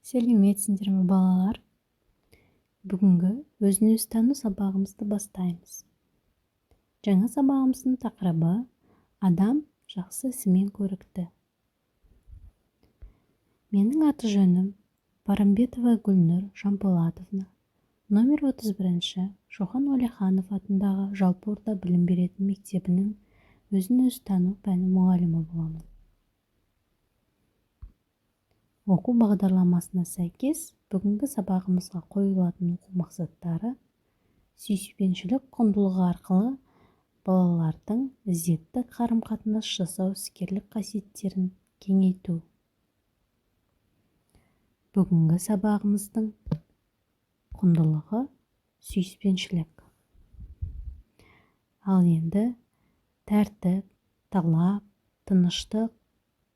Сәлеметсіңдер ме, балалар? Бүгінгі өзін-өзі тану сабағымызды бастаймыз. Жаңа сабағымыздың тақырыбы: адам жақсы ісімен көрікті. Менің аты-жөнім Барымбетова Гүлнұр Жанболатовна. Номер 31-ші Шоқан Уәлиханов атындағы жалпы орта білім беретін мектебінің өзін-өзі тану пәні мұғалімі боламын. Оқу бағдарламасына сәйкес, бүгінгі сабағымызға қойылатын оқу мақсаттары: сүйіспеншілік құндылығы арқылы балалардың ізетті қарым-қатынас жасау іскерлік қасиеттерін кеңейту. Бүгінгі сабағымыздың құндылығы сүйіспеншілік. Ал енді тәртіп, талап, тыныштық,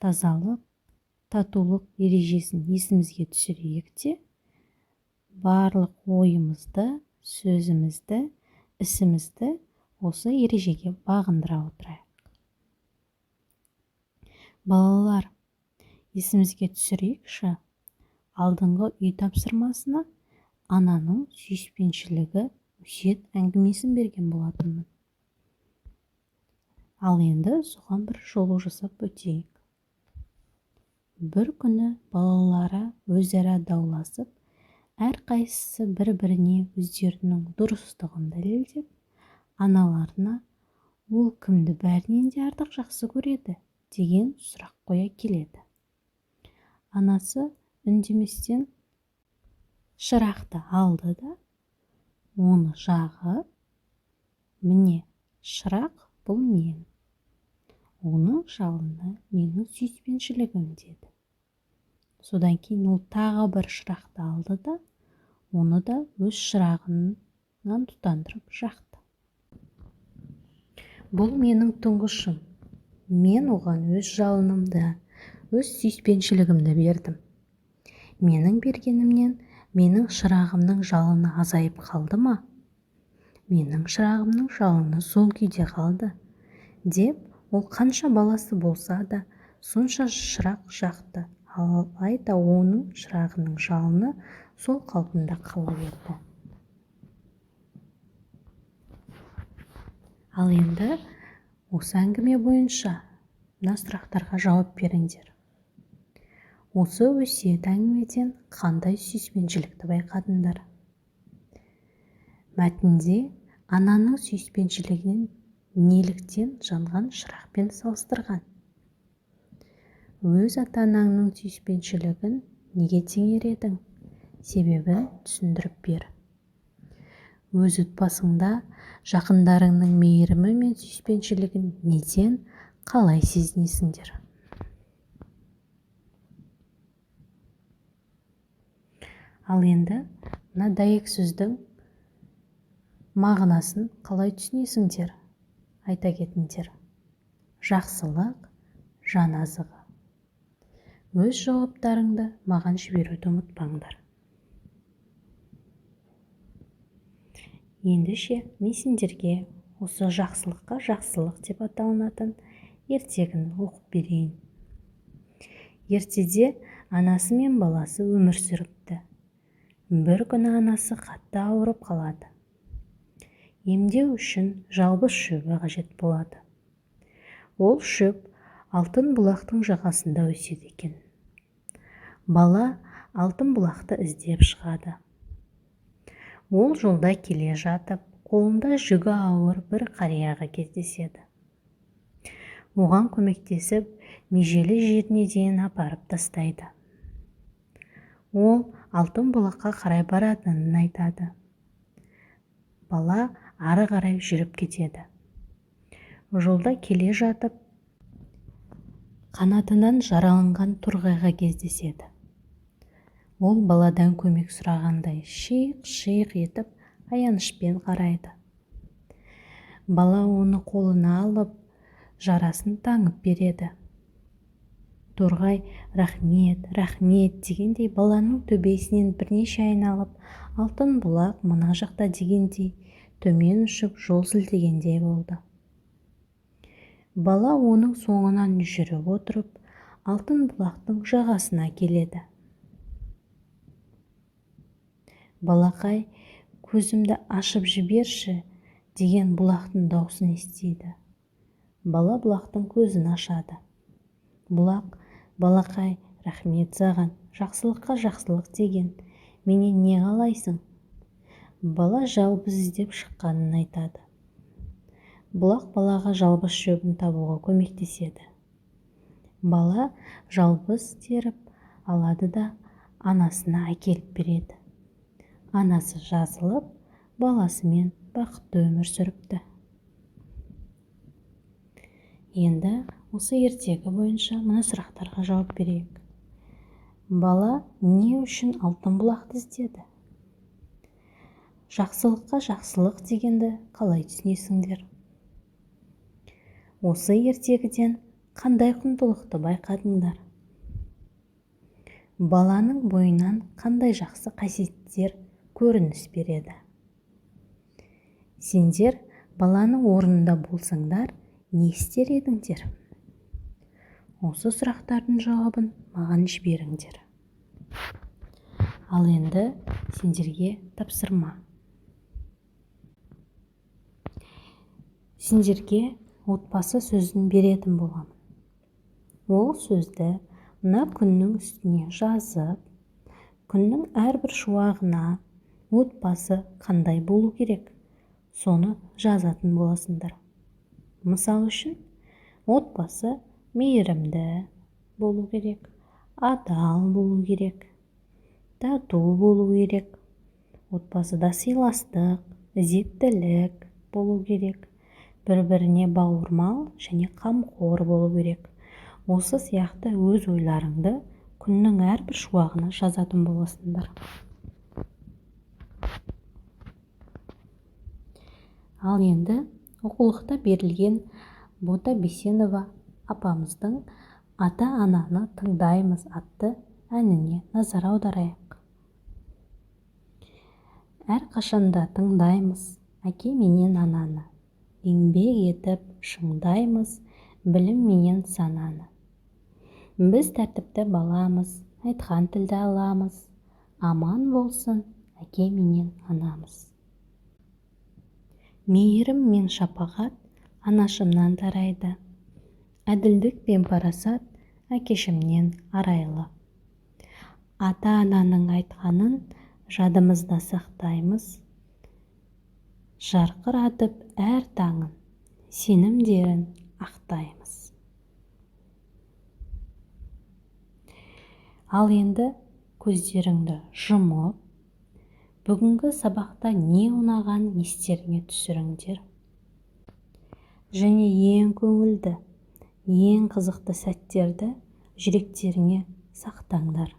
тазалық, татулық ережесін есімізге түсірейік те, барлық ойымызды, сөзімізді, ісімізді осы ережеге бағындыра отырайық. Балалар, есімізге түсірейікші, алдыңғы үй тапсырмасына ананың сүйіспеншілігі өсиет әңгімесін берген болатынмын. Ал енді соған бір шолу жасап өтейік. Бір күні балалары өзара дауласып, әрқайсысы бір-біріне өздерінің дұрыстығын дәлелдеп, аналарына ол кімді бәрінен де артық жақсы көреді деген сұрақ қоя келеді. Анасы үндеместен шырақты алды да, оны жағып, міне, шырақ бұл мен. Оның жалыны менің сүйіспеншілігім деді. Содан кейін ол тағы бір шырақты алды да, оны да өз шырағынан тұтандырып жақты. Бұл менің тұңғышым. Мен оған өз жалынымды, өз сүйіспеншілігімді бердім. Менің бергенімнен менің шырағымның жалыны азайып қалды ма? Менің шырағымның жалыны сол күйде қалды, деп ол қанша баласы болса да, сонша шырақ жақты, алайда оның шырағының жалыны сол қалпында қала берді. Ал енді осы әңгіме бойынша мына сұрақтарға жауап беріңдер. Осы өсиет әңгімеден қандай сүйіспеншілікті байқадыңдар? Мәтінде ананың сүйіспеншілігін неліктен жанған шырақпен салыстырған? Өз ата-анаңның сүйіспеншілігін неге теңер едің? Себебін түсіндіріп бер. Өз отбасыңда жақындарыңның мейірімі мен сүйіспеншілігін неден, қалай сезінесіңдер? Ал енді мына дәйек сөздің мағынасын қалай түсінесіңдер? Айта кетіңдер. Жақсылық жан азығы. Өз жауаптарыңды маған жіберуді ұмытпаңдар. Ендеше мен сендерге осы жақсылыққа жақсылық деп аталынатын ертегіні оқып берейін. Ертеде анасы мен баласы өмір сүріпті. Бір күні анасы қатты ауырып қалады. Емдеу үшін жалбыз шөбі қажет болады. Ол шөп алтын бұлақтың жағасында өседі екен. Бала алтын бұлақты іздеп шығады. Ол жолда келе жатып, қолында жүгі ауыр бір қарияға кездеседі. Оған көмектесіп, межелі жеріне дейін апарып тастайды. Ол алтын бұлаққа қарай баратынын айтады. Бала ары қарай жүріп кетеді. Жолда келе жатып, қанатынан жараланған торғайға кездеседі. Ол баладан көмек сұрағандай шиқ-шиқ етіп аянышпен қарайды. Бала оны қолына алып, жарасын таңып береді. Торғай рахмет, рахмет дегендей баланың төбесінен бірнеше айналып, алтын бұлақ мына жақта дегендей төмен ұшып жол сілтегендей болды. Бала оның соңынан жүріп отырып, алтын бұлақтың жағасына келеді. Балақай, көзімді ашып жіберші деген бұлақтың даусын естиді. Бала бұлақтың көзін ашады. Бұлақ: балақай, рахмет саған, жақсылыққа жақсылық деген, менен не қалайсың? Бала жалбыз іздеп шыққанын айтады. Бұлақ балаға жалбыз шөбін табуға көмектеседі. Бала жалбыз теріп алады да анасына әкеліп береді. Анасы жазылып, баласымен бақытты өмір сүріпті. Енді осы ертегі бойынша мына сұрақтарға жауап берейік. Бала не үшін алтын бұлақты іздеді? Жақсылыққа жақсылық дегенді қалай түсінесіңдер? Осы ертегіден қандай құндылықты байқадыңдар? Баланың бойынан қандай жақсы қасиеттер көрініс береді? Сендер баланың орнында болсаңдар, не істер едіңдер? Осы сұрақтардың жауабын маған жіберіңдер. Ал енді сендерге тапсырма. Сендерге отбасы сөзін беретін боламын. Ол сөзді мына күннің үстіне жазып, күннің әрбір шуағына отбасы қандай болу керек, соны жазатын боласыңдар. Мысал үшін, отбасы мейірімді болу керек, адал болу керек, тату болу керек, отбасыда сыйластық, ізеттілік болу керек, бір-біріне бауырмал және қамқор болу керек. Осы сияқты өз ойларыңды күннің әрбір шуағына жазатын боласыңдар. Ал енді оқулықта берілген Бота Бейсенова апамыздың «Ата-ананы тыңдаймыз» атты әніне назар аударайық. Әрқашанда тыңдаймыз әке менен ананы, еңбек етіп шыңдаймыз білім менен сананы. Біз тәртіпті баламыз, айтқан тілді аламыз, аман болсын әке менен анамыз. Мейірім мен шапағат анашымнан тарайды, әділдік пен парасат әкешімнен арайлы. Ата-ананың айтқанын жадымызда сақтаймыз, жарқыратып әр таңын, сенімдерін ақтаймыз. Ал енді көздеріңді жұмып, бүгінгі сабақта не ұнаған естеріңе түсіріңдер. Және ең көңілді, ең қызықты сәттерді жүректеріңе сақтаңдар.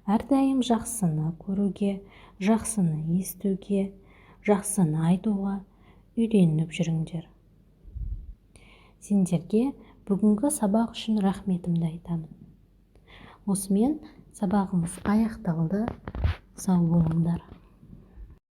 Әрдайым жақсыны көруге, жақсыны естуге, жақсыны айтуға үйреніп жүріңдер. Сендерге бүгінгі сабақ үшін рахметімді айтамын. Осымен сабағымыз аяқталды. Сау болыңдар.